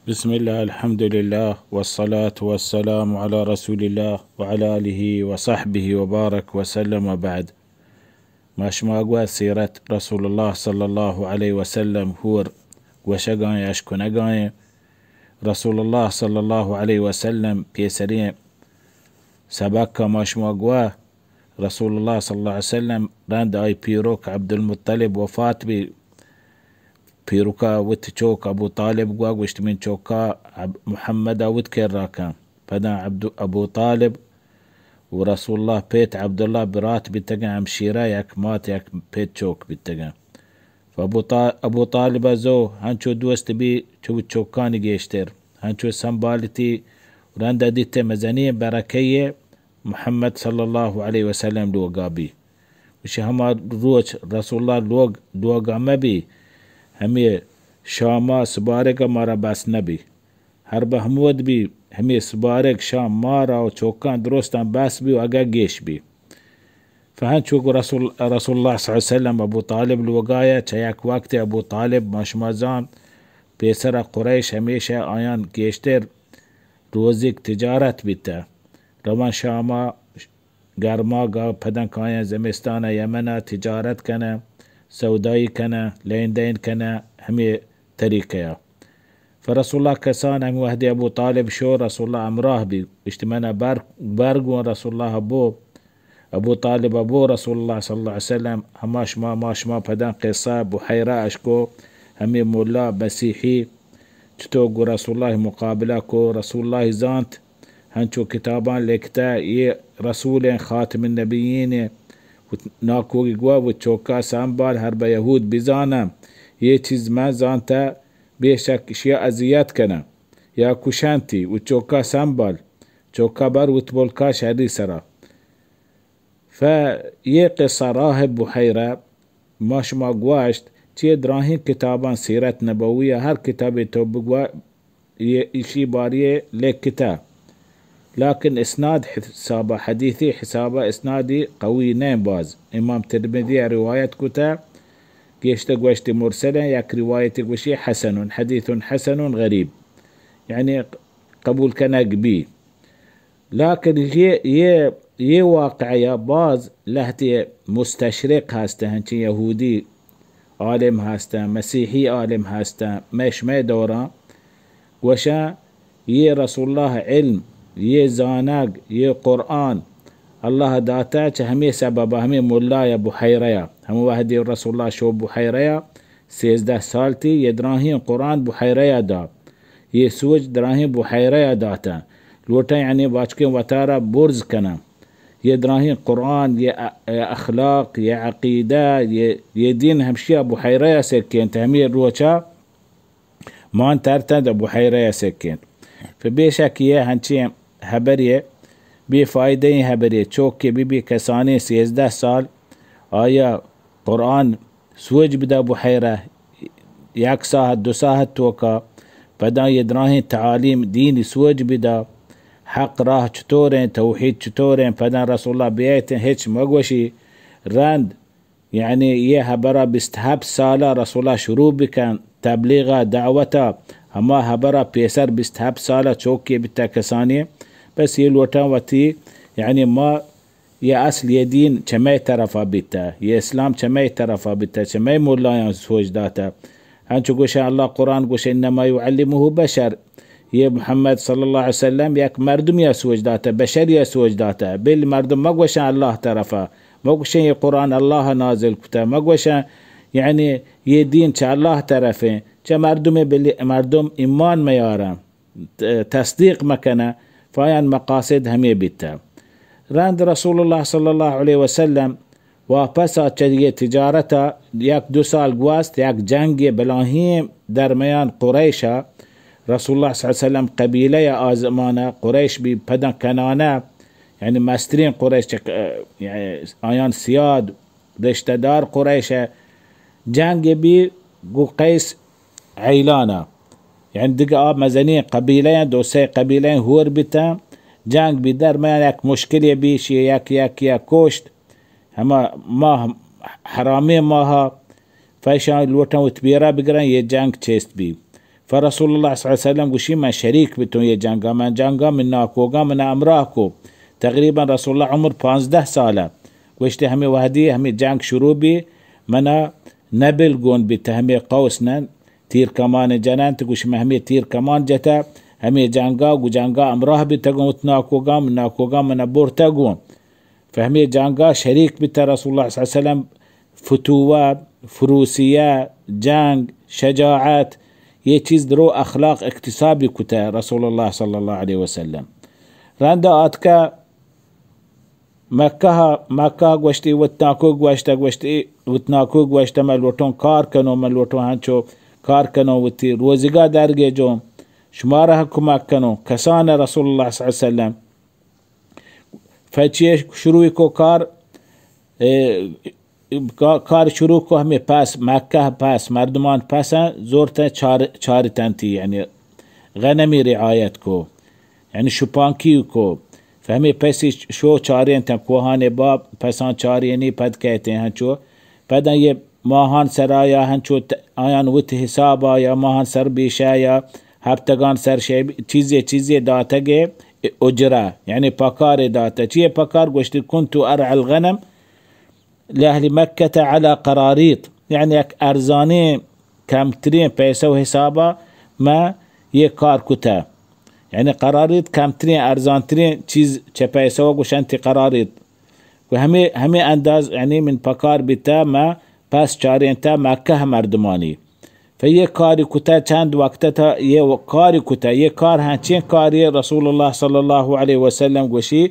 بسم الله، الحمد لله، والصلاة والسلام على رسول الله وعلى آله وصحبه وبارك وسلم وبعد. ما شما گوا سیرت رسول اللہ صلی اللہ علیہ وسلم ہور گوشگائیں، اشکنگائیں. رسول اللہ صلی اللہ علیہ وسلم پیسریں سبق ما شما گوا رسول اللہ صلی اللہ علیہ وسلم رند آئی پیروک عبدالمطلب وفات بی. پیروکا وت چوک ابو طالب گوا گوشت، من چوکا اب-، محمد آ وت کر راکن. پدا عبد-، ابو طالب و رسول اللہ پیت عبداللہ برات بیتگن، ہمشیرہ یک مات یک پیت چوک بیتگن. و ابو طا-، ابو طالب زو ہنچو دوست بی چو چوکانی گیشتر، ہنچو سنبالتی. رند دیتے مزنی برکیے محمد صلی اللہ علیہ وسلم لوگا بی. گوشی، ہما روچ رسول اللہ لوگ، لوگا مبی، ہمے شاما سبارگا مارا بس نبی. ہر بہ ہمود بی، ہمے سبارگ شام مارا و چوکاں درستاں بس بی و اگہ گیش بی. فہن چوکو رسول، رسول اللہ صلی اللہ علیہ وسلم ابو طالب لوگایا، چہ یک وقت ابو طالب ما شما زان، پیسر قریش ہمیشہ آیان گیشتر روزیک تجارت بیتہ. روان شاما گرماگا، پدن کایاں زمستانا یمنا تجارت کنہ، سودائی کنہ، لین دین کنہ، ہمے طریقہ. فرسول اللہ کسان ہمے وہدی ابو طالب شو رسول اللہ ہمراہ بی، گوشتی منا بر، بر گون رسول اللہ بو. ابو طالب بو رسول اللہ صلی اللہ علیہ وسلم، ہما شما، ما شما پدن قصہ بحیرہ اشکو، ہمے مولا مسیحی چتو گو رسول اللہ مقابلہ کو، رسول اللہ زانت ہنچو کتاباں لکھتہ، یہ رسول خاتم النبیین، ناکوگی گوا و چوکا سنبال ہر بہ یہود بزانم، یہ چیز من زانتہ، بے شک اشیا اذیت کنہ یا کشنتی و چوکا سنبال، چوکا بر وت بلکا شری سرا. ف یہ قصہ راہ بحیرہ ما شما گوشت، چی دراہیں کتاباں سیرت نبوی ہر کتابے تو بگوا یہ ایشی باری لکھتا، لیکن اسناد حسابہ، حدیثی حسابہ اسنادی قوی نہ باز. امام ترمذی روایت کتا، گیشتہ گوشت مرسل، یک روایت گوشی حسن، حدیث حسن غریب، یعنی قبول کنگ بی. لیکن یہ، یہ، یہ واقعہ باز لہتے مستشرق ہستہ، ہنچیں یہودی عالم ہستہ، مسیحی عالم ہستہ، مئے شمئے دوراں گوشاں، یہ رسول اللہ علم، یہ زانگ، یہ قرآن اللہ داتہ چہ ہمے سبب، ہمے ملا یا بحیرہ یا، ہم وہدی رسول اللہ شو بحیرہ یا، سیزدہ سال تی یہ دراہیں قرآن بحیرہ یا دا. یہ سوج دراہیں بحیرہ یا داتہ. لوٹاں یعنی باچکیں وتارا برز کناں. یہ دراہیں قرآن، یہ ا-، اخلاق، یہ عقیدہ، یہ، یہ دین ہمشیا بحیرہ یا سکینت. ہمے روچا مان ترتہ دہ بحیرہ یا سکینت. پہ بے شک یہ ہنچیں حبرے، بے فائدہ ایں حبرے، چوک کہ بی بی کسانیں سیزدہ سال آیا قرآن سوج بدا بحیرہ، یک ساعت، دو ساعت توکا، پدا یہ دراہیں تعالیم دینی سوج بدا، حق راہ چطوریں، توحید چطوریں، پدا رسول اللہ بیایتیں، ہچ مگوشی، رند، یعنی یہ حبرہ بیست ہپت سالہ رسول اللہ شروع بکن، تبلیغہ، دعوتہ، ہما حبرہ پیسر بیست ہپت سالہ چوکے بیتا کسانی، بس یہ لوٹاں وتی، یعنی ما یہ اصل یہ دین چہ مئے طرفا بیتہ، یہ اسلام چہ مئے طرفا بیتہ، چہ مئے ملایاں سوج داتہ. انچو گوشہ اللہ قرآن گوشہ، انما یعلمہ بشر، یہ محمد صلی اللہ علیہ وسلم یک مردمیا سوج داتہ، بشریا سوج داتہ. بل مردم مگوشہ اللہ طرفا، مگوشہ یہ قرآن اللہ نازل کتہ، مگوشہ یعنی یہ دین چہ اللہ طرفیں، چہ مردم، بل مردم ایمان میارن. ت-، تصدیق مکنہ، فایان مقاصد ہمے بیتہ. رند رسول اللہ صلی اللہ علیہ وسلم واپس آ چہ یہ تجارت ء یک دو سال گوست، یک جنگ بلاہیں درمیان قریش ء رسول اللہ صلی اللہ علیہ وسلم قبیلہ ء آزمانہ قریش بی پداں کنانہ، یعنی مسترین قریش چہ، یعنی آیان سیاد رشتہ دار قریش ء جنگ بی گو قیس عیلان ء، یعنی دگہ آ مزنیں قبیلہ ایں، دو سئے قبیلہ ایں، ہور بیتاں، جنگ بی درمیان یک مشکلے بی، شی یک یک یک کشت، ہما ماہ حرامیں ماہ ء، فیشاں لوٹاں وت بیرا بگراں، یہ جنگ چست بی. فرسول اللہ صلی اللہ علیہ وسلم گوشی، من شریک بتوں یہ جنگا، من جنگا، من ناکوگا، من امراہ کو۔ تقریباً رسول اللہ عمر پانزدہ سالہ۔ گوشتے ہمیں وحدی ہمیں جنگ شروع بی، منا نبل گون بیت، ہمیں قوس نن تیر کمان جننت، گوش من ہمیں تیر کمان جتا، ہمیں جنگا، گو جنگا امراہ بیتگوں، وت ناکوگا، من ناکوگا، من برتگوں۔ فہمی جنگا شریک بیتہ رسول اللہ صلی اللہ علیہ وسلم۔ فتوہ، فروسیہ، جنگ، شجاعت، یہ چیز درو اخلاق اکتسابی کتہ رسول اللہ صلی اللہ علیہ وسلم۔ رند آتکہ مکہ، مکہ گوشتی وتناکو گوشتہ، گوشتی وتناکو گوشتہ، من لوٹوں کار کنوں، من لوٹوں ہنچو کار کنوں، وتی روزگا درگے جو شمارہ کمک کنوں، کسان رسول اللہ صلی اللہ علیہ وسلم۔ فچیش شروع کو کار، اے، کا-، کار شروع کو ہمیں پس، مکہ پس، مردمان پس زورت چار، چار تنتی، یعنی غنمی رعایت کو، یعنی شپانکی کو۔ فہمیں پسی شو چارین تن کوہان باب، پسان چارینی پد کہتے ہیں چو۔ پدا یہ ماہان سرا یا ہنچو ت-، آیان وت حسابا یا ماہان سر بیشہ یا ہفتگان سر شے چیزے، چیزے داتگے اجرہ، یعنی پکارے داتہ۔ چیے پکار؟ گوشتی، كنت أرعى الغنم لأهل مكة على قراريط، یعنی یک ارزانیں کمتریں پیسہ و حسابا ما یہ کار کتہ۔ یعنی قراریط کمتریں، ارزانتریں چیز چہ پیسہ و گوشنتی قراریط۔ و ہمیں، ہمیں انداز یعنی من پکار بیتہ ما پس چارینتہ مکہ مردمانی۔ فہ یہ کاری کتہ چند وقت تا یہ کاری کتہ، یہ کار ہنچیں کاری رسول اللہ صلی اللہ علیہ وسلم گوشی،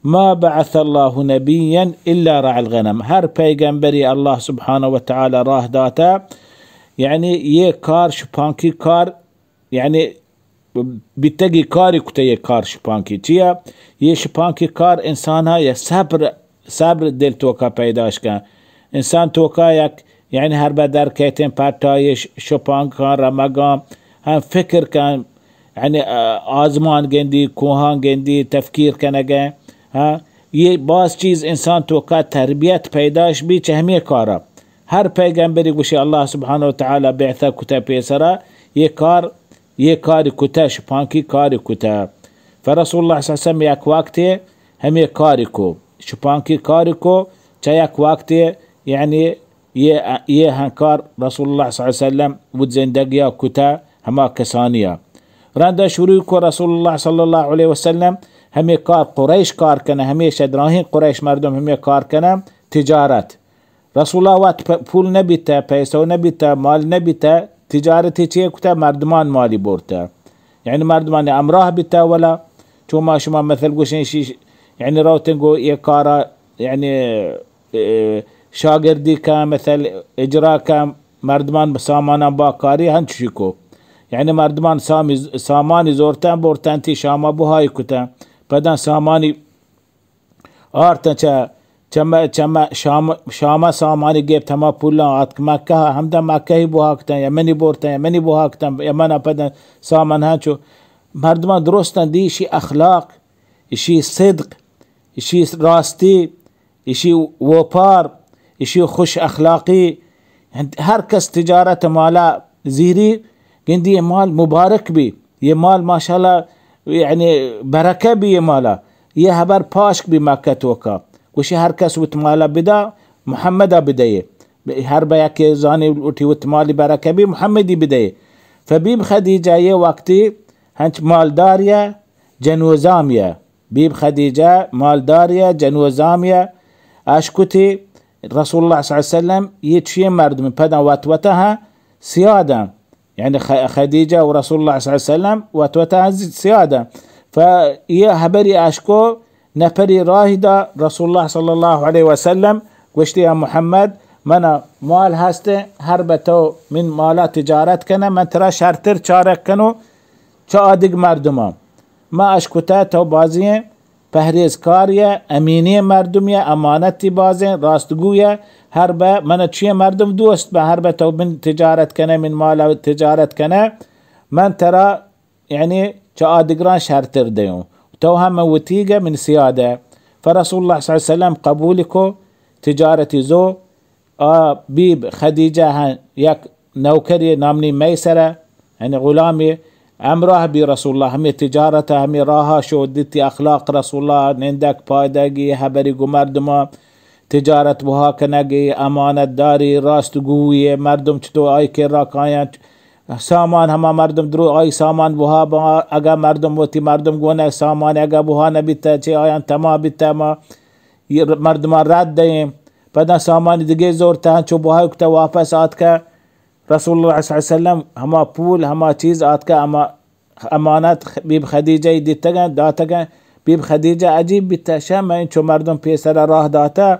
ما بعث الله نبيا إلا رعى الغنم۔ ہر پیغمبری اللہ سبحانہ و تعالی راہ داتہ، یعنی یہ کار شپانکی کار، یعنی بیتگی کاری کتہ یہ کار شپانکی۔ چیا؟ یہ شپانکی کار انسان ہا یہ صبر، صبر دل توکا پیداش کن۔ انسان توکا یک، یعنی ہر بہ در کہتیں پٹا یہ ش-، شپانکاں رمگاں ہم فکر کن، یعنی، آ، آزمان گندی، کوہاں گندی، تفکیر کنگے۔ ہاں، یہ باز چیز انسان توکا تربیت پیداش بی چہ ہمیں کارا۔ ہر پیغمبری گوشی اللہ سبحانہ و تعالی بعثہ کتہ پیسرا، یہ کار، یہ کاری کتہ، شپانکی کاری کتہ۔ فرسول اللہ صلی اللہ علیہ وسلم یک وقتے ہمیں کاری کو، شپانکی کاری کو، چہ یک وقتے یعنی یہ، یہ ہنکار رسول اللہ صلی اللہ علیہ وسلم وت زندگیا کتہ ہما کسانیا۔ رندا شروع کو رسول اللہ صلی اللہ علیہ وسلم ہمیں کار قریش کار کنہ، ہمیشہ دراہیں قریش مردم ہمیں کار کنہ، تجارت۔ رسول اللہ وت پ-، پول نبیتہ، پیسہ نبیتہ، مال نبیتہ، تجارتی چیے کتہ؟ مردمان مالی برتہ۔ یعنی مردمان امراہ بیتہ ولا چو ما شما مثل گوشیں شیش، یعنی روتن گو یہ کارا، یعنی، اے، شاگردی کن، مثل اجرا کن، مردمان سامانان با کاری ہنچوشی کو۔ یعنی مردمان سامی، سامانی زورتن برتن تی شاما بہائی کتن، پدن سامانی آرتن چہ، چہ م-، چہ م-، شام، شامہ سامانی گپت، ہما پولاں آتک مکہ، ہمدا مکہی بہا کتن، یمنی برتن، یمنی بہا کتن، یمنا پدن سامان ہنچو۔ مردمان درستن دی اشی اخلاق، اشی صدق، اشی راستی، اشی وپار، اشی خوش اخلاقی۔ ہر کس تجارت مالا زیری، گندی یہ مال مبارک بی، یہ مال ماشاءاللہ یعنی برکہ بی یہ مالا۔ یہ حبر پاشک بی مکہ توکا۔ گوشی ہر کس وت مالا بدا، محمدا بدئے۔ ہر بہ یکے زانی لوٹی وت مالی برکہ بی، محمدی بدئے۔ فبیب خدیجہ یہ وقتی ہنچ مالدار یا جنوزام یا۔ بیب خدیجہ مالدار یا جنوزام یا۔ اشکتی رسول اللہ صلی اللہ علیہ وسلم یہ چیئے مردم پدا وت وتا ہاں سیاداں۔ یعنی خ-، خدیجہ و رسول اللہ صلی اللہ علیہ وسلم وت وتا ہاں سیاداں۔ ف یہ حبری اشکو نفری راہی دا رسول اللہ صلی اللہ علیہ وسلم گوشتی، یا محمد، منا مال ہستے، ہر بہ تو من مالا تجارت کنہ، من ترا شرتر چارگ کنو چہ آدگ مردماں۔ ما اشکتہ تو بازیں پہریزکار یا امینی مردم یا امانتی بازیں راستگو یا ہر بہ من چیئے مردم دوست بہ ہر بہ تو من تجارت کنہ، من مالا تجارت کنہ، من ترا یعنی چہ آدگراں شرتر دیوں۔ تو ہم وتیگ من سیادہ۔ فرسول اللہ صلی اللہ علیہ وسلم قبول کو تجارتی زو۔ آ بیب خدیجہ ہن یک نوکری نامنی میسرہ۔ یعنی غلامی ہمراہ بی رسول اللہ، ہمیں تجارت، ہمیں راہ شو، دیتی اخلاق رسول اللہ، نندک پائدگی، حبری گو مردما، تجارت بہا کنگی، امانت داری، راست گوئی، مردم چطور آئی کرا کایاں، سامان ہما مردم درو آئی سامان بہا با، اگا مردم وتی مردم گونے سامان اگا بہا نبیتا، چہ آیاں تما بیتا، ما یہ مردمان رد دئیں۔ پدا سامان دگے زورتا، چو بہا کتا واپس آتکا۔ رسول اللہ صلی اللہ علیہ وسلم ہما پول، ہما چیز آتکا، ہما امانت بیب خدیجہ ای دیتگن، داتگن۔ بیب خدیجہ عجیب بیتا، شہ من چو مردم پیسر راہ داتا،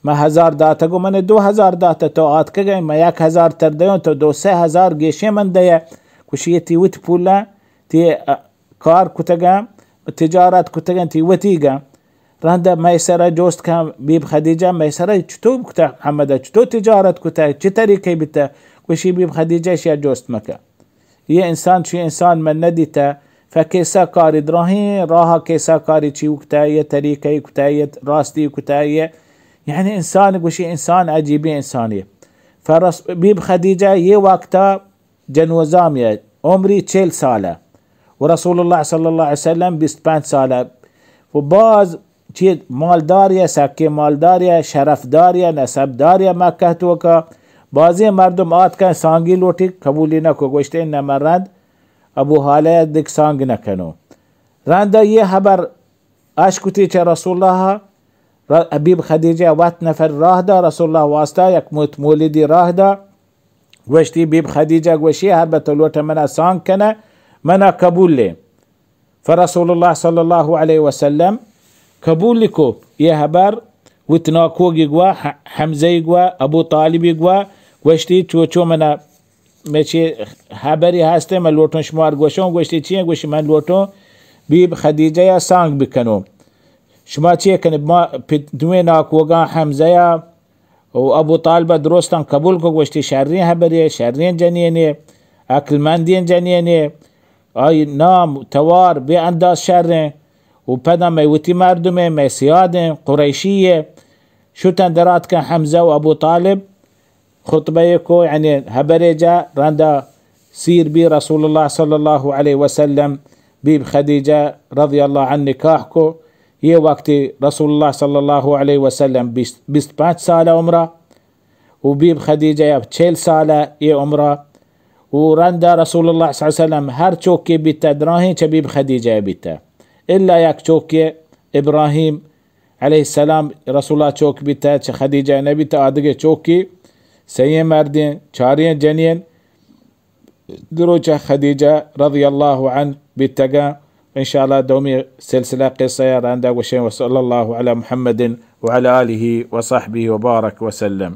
من ہزار داتگ و من دو ہزار داتا، تو آتکگن، من یک ہزار تر دیوں، تو دو سہ ہزار گیشیں من دیا۔ گوشی یہ تی وت پولا، تی کار کتگن، تجارت کتگن، تی وتیگن۔ رندا مئے سرا جوست کن، بیب خدیجہ مئے سرا چطور کتا، محمد چطور تجارت کتا، چه طریقے بیتا؟ گوشی بیب خدیجہ شیا جوست مکن۔ یہ انسان چی انسان من ندیتا، فکیسا کاری دراہیں راہ کیسا کاری چی کتا، یہ طریقے کتا، یہ راستی کتا، یہ یعنی انسان گوشی انسان عجیبی انسانی۔ فرس بیب خدیجہ یہ وقتا جنوزامی عمری چهل ساله و رسول اللہ صلی اللہ علیہ وسلم بیست پنج ساله و باز چی مالداری، سکے مالداری، شرفداری، نسبداری مکہ توکا۔ بازیں مردم آتکن سانگی لوٹی قبولی نکو، گوشتے نہ من رند ابو ہالہ دگہ سانگ نکنو۔ رندا یہ خبر اشکتی چہ رسول اللہ، ر-، حبیب خدیجہ وت نفر راہ دا، رسول اللہ واسطہ یک موت مولدی راہ دا۔ گوشتی بیب خدیجہ گوشی ہر بہ تو لوٹہ منا سانگ کنہ، منا قبول لے۔ فرسول اللہ صلی اللہ علیہ وسلم قبول کو یہ خبر، وت ناکوگی گوا، ح-، حمزہ گوا، ابو طالبی گوا، گوشتی چو چو منا مچی خبری ہستے، من لوٹوں شمار گوشوں۔ گوشتی چیئے؟ گوشی من لوٹوں بیب خدیجہ یا سانگ بکنوں۔ شما چیئے کنے؟ ما پت-، دوئیں ناکوگاں حمزہ یا و ابو طالبہ درستاں قبول کو، گوشتی شریں حبرے، شریں جنینے، عقلمندیں جنینے، آئی نام توار بے انداز شریں، و پدا مئے وتی مردمے، مئے سیادیں، قریشی ئے۔ شتن دراتکن حمزہ و ابو طالب خطبہ کو، یعنی حبرے جا، رندا سیر بی رسول اللہ صلی اللہ علیہ وسلم، بیب خدیجہ رضی اللہ عنہ نکاح کو۔ یہ وقتی رسول اللہ صلی اللہ علیہ وسلم بیست، بیست پنج سال عمرہ و بیب خدیجہ چهل سال یہ عمرہ۔ و رندا رسول اللہ صلی اللہ علیہ وسلم ہر چوکی بیتا دراہیں چہ بیب خدیجہ بیتا، الا یک چوکی ابراہیم علیہ السلام رسول اللہ چوک بیتا، چہ خدیجہ نبیتا۔ آدگہ چوکی سئیں مردیں، چاریں جنین، دروچ خدیجہ رضی اللہ عنہ بیتگاں۔ انشاءاللہ دومی سلسلہ قصہ یا رندا گوشیں۔ وصلی اللہ علی محمد وعلی آلہ وصحبہ وبارک وسلم۔